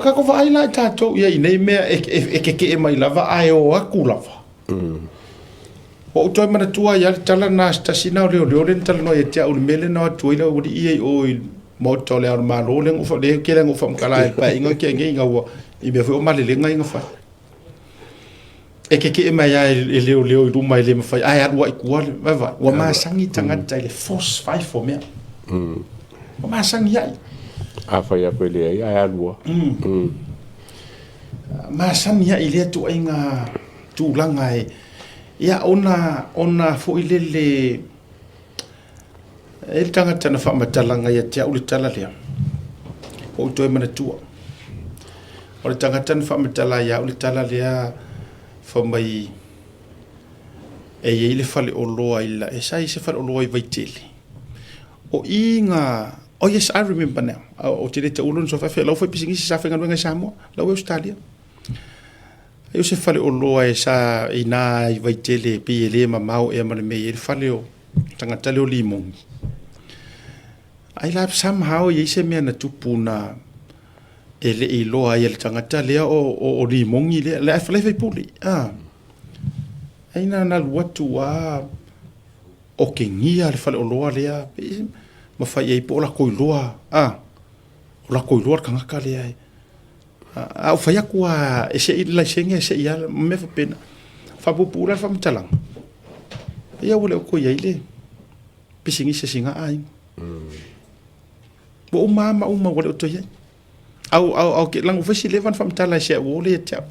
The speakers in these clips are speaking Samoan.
tatou vaai la i tatou ia i nei mea e keke'e mai lava ae o atu lava. Ua ou toe manatua ai lava le tala lena a se tasi lena o leoleo lea na talanoa ia te au i le mea lea na o atu ai le aualii ia i o i le Maota o le Ao o le Malo lea na ou lea tele na ou faamatala ai i le Paeaiga na tea nei ina ua i mea foi o malelega ia na fai. E keke'e mai lava e leoleo i luma e le mafai ae alu lava i tua le vaevae. Ua masani tagata i le force 5 o mea. Ua masani ai. A fai atu e leai ae alu lava. Masani ai i lea ituaiga tulaga e, ia ona foi lele e le tagata na faamatalaga ia te au le tala lea, ua ou toe manatua. O le tagata na faamatala ia au le tala lea fai mai e i ai le faleoloa i la, e sa i ai se faleoloa i Vaitele. O i na, oh yes, I remember now. Ou te le taua lona suafa, lau foi pisinisi sa faigaluega i Samoa, lau i Ausetalia. E o se faleoloa e sa i ina i Vaitele e pei e le mamao ea ma le mea e i ai le fale o tagata lea o Limogi. Ai la somehow e i ai se mea na tupu na e le i iloa ai e le tagata lea o Limogi lea, le faipule. Ai na alu atu lava okegia le faleoloa lea ma fai ai po o latou iloa, o latou iloa le tagata lea. A ou fai atu lava e sei le laisene e sei lava ma mea faapena. Faapuupuu la le faamatalaga, ia ua le o toe i ai le pisinisi a si na aiga. Ua uma lava ma uma ua le o toe i ai. Au leaga ua fai si leva ona faamatala e si au uo lea ia te au.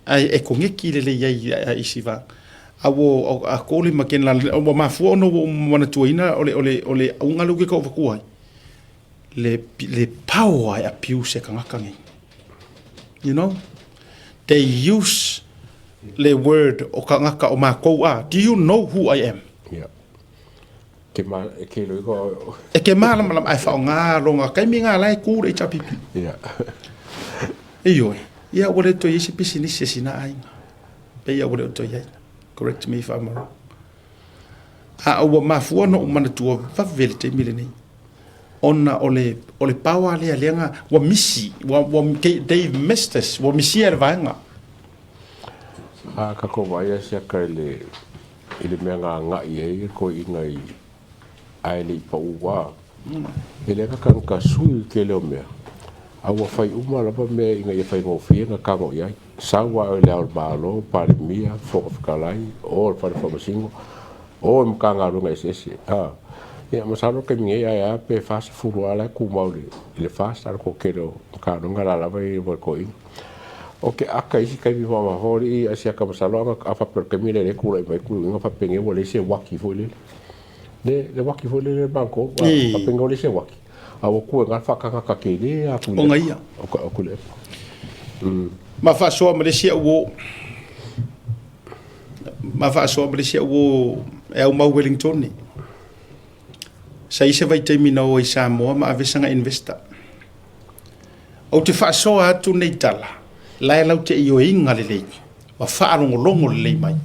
Ae e koneki lelei ai i isi vaega. A ua a koli ma kena ua mafua ona ua ou manatuaina o le auga lea ou te tau avatua ai, le power e abuse e tagata nei. You know? They use le word o tagata o matou a. Do you know who I am? Yeah. Ke ma, e ke loi ko. E ke malamalama ae faaaoga lona taimi lena la e ku le HRPP. Yeah. Ioe. Ia ua le toe i ai se pisinisi a sina aiga. Pei ua le o toe i ai. Correct me if I'm wrong. A ua mafua ona ou manatua vave le taimi lenei ona o le o le power lea lea na ua misi ua they missed us ua misia e le vaega. A tatou vaai a siaka i le i le mea na agai ai le toeaina i ae le i pau a e le ka sui i le tele o mea a ua fai uma lava mea ina ia faigofie ona tago i ai. Sau lava i Le Ao o le Malo, Palemia, Fofoga Fetalai, o le Fale Faamasino, o i Matagaluega eseese. A, ia masalo le taimi nei ae a pe 40 lava la e tumau i le FAST, a o le toatele o Matagaluega la lava e i ai toeaiina. O ke aka i isi taimi maumau alii a siaka masalo a faapea o le taimi lea lea e tulai mai ai faapenei ua leai se uaki foi lele. Le uaki foi lele matou, faapenei ua leai se uaki. A ua tu e na faatagata tele a Tuilaepa. Ona ia. O Tuilaepa. Ma faasoa ma le isi au uo. Ma faasoa ma le isi au uo e au mau Wellingtone. Sa i se vaitaimi na o ai i Samoa ma ave saga investor. Ou te faasoa atu nei tala, la e lau te ioeina lelei ma faalogologo lelei mai.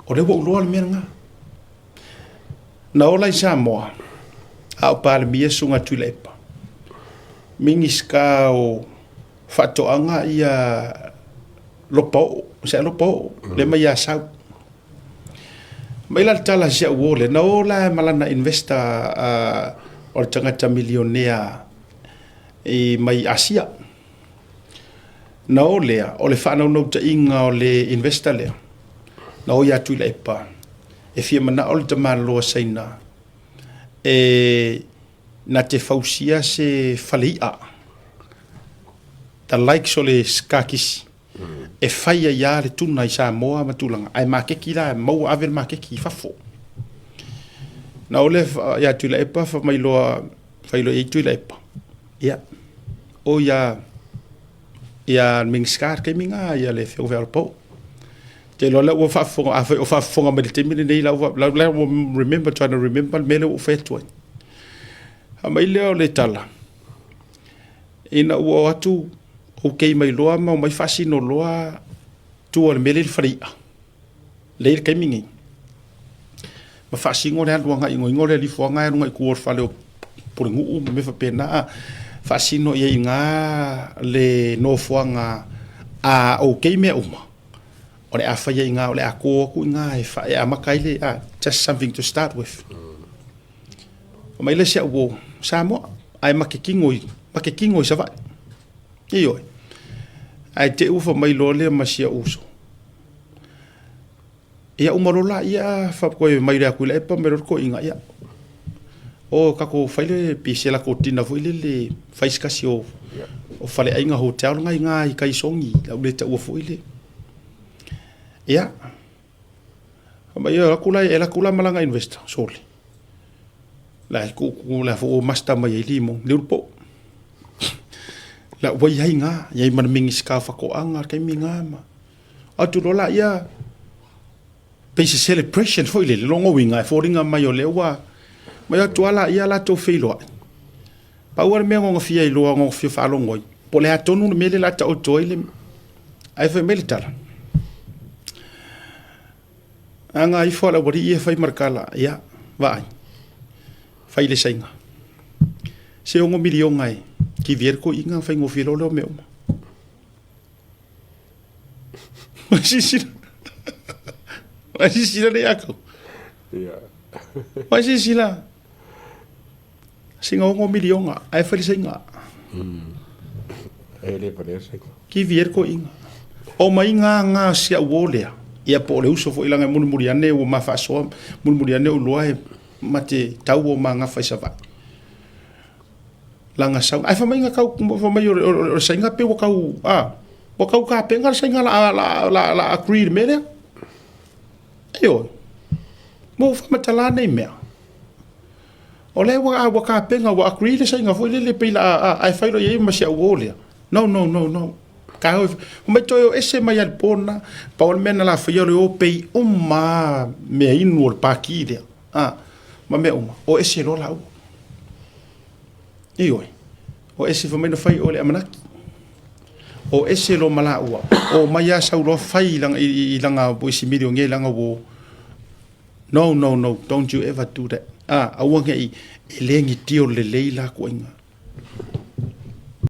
O lea ua ou iloa le mea lena. Na ola i Samoa, a o Palemia Susuga Tuilaepa, Minisita o Faatoaga ia Lopaoo, se Lopaoo, lea mai Asau. Mai la le tala a si au uo lea, na o la ma lana investor o le tagata milionea i mai Asia. Na o lea, o le faanaunautaiga o le investor lea, na o ia Tuilaepa, e fia manao le tamaloa Saina e na te fausia se fale i'a, the likes o le Skakisi, e fai ai lava le tuna i Samoa ma tulaga, ae maketi la, maua ave le maketi i fafo. Na o lea ia Tuilaepa fai mai loa, fai loa i ai Tuilaepa, ia, o ia ia le Minisita i le taimi lena, ia le Afioga ia Olopo. Ou te iloa o lea ua faafofoga, afai o faafofoga mai i le taimi lenei, la ua remember, trying to remember le mea lea ua ou fai atu ai. Aumai lea o le tala, ina ua o atu okay mai loa ma omai faasino loa tua o le mea lea i le fale i'a, lea i le taimi lenei. Ma faasino le alu agai i igoigo le alifoaga ae alu agai i tua o le fale o Pulenuu ma mea faapena. Faasino i ai i ina le nofoaga a okay mea uma, o le a faia i ina, o le a to atu i ina e, e amata ai le, just something to start with. Fai mai le isi au uo, Samoa, ae ma te kino i, ma te kino i Savaii. Ioe. Ae te i ua fai mai loa lea ma si au uso. Ia uma loa laia toe mai atu i le epa mai loa le toeaina, ia o tatou fai le pe se latou dinner foi lele, fai se tasi o faleaiga hotel na i ina i tai i Sogi, o le a ou le taua foi le. Ia, fai mai e alu atu la, e alu atu la ma lana investor, sole. La e tuutuu la foi ua master mai ai limoni, le ulupo. La ua i ai ina, i ai ma le Minisita o Faatoaga i le taimi lena ma atu loa laia pei se celebration foi lele, lona uiga e foliga mai o lea ua mai atu lava laia latou feiloai. Pau lava le mea na ona fia iloa, na ona fia faalogo ai, po o le a tonu le mea lea o le a taoto ai le... Ae fai mai le tala, aga ifo a le aualii ia fai ma le tala, ia, vaai, fai le saina. Se $6 miliona e kivi ai le toeaina ona faigofie loa lea o mea uma. Vai silasila. Vai silasila le ia kau. Vai silasila. Sina $6 miliona ae fai le saina. E le valea saina. Kivi ai le toeaina. O mai ngā ngā si au o lea. Ia po o le uso foi langa e mulimuli ane ua ma faasoa, mulimuli ane ou iloa e ma te tau o ma gafa i Savaii. Langa sau ae fai mai na tau fai mai o le saina pei ua tau a ua tau tapena le saina la la la la agree i le mea lea. Ioe. Mo faamatala nei mea. O lea ua ua tapena ua agree le saina foi lele pei la a ae fai loa i ai ma si au uo lea. No no no no. Ka oi mai toe o ese mai ai le po lena. Pau o le mea na la faia o le o pei uma mea inu o le paki lea. A ma mea uma o ese loa laua. Ioe, o ese fai mai na fai oe le amanaki. O ese lo ma laua, o mai a sau loa fai i lana, i, i lana isi milionea i lana uo. No, no, no, don't you ever do that. Ah, aua ne i, e le ni deal lelei la kuaiga.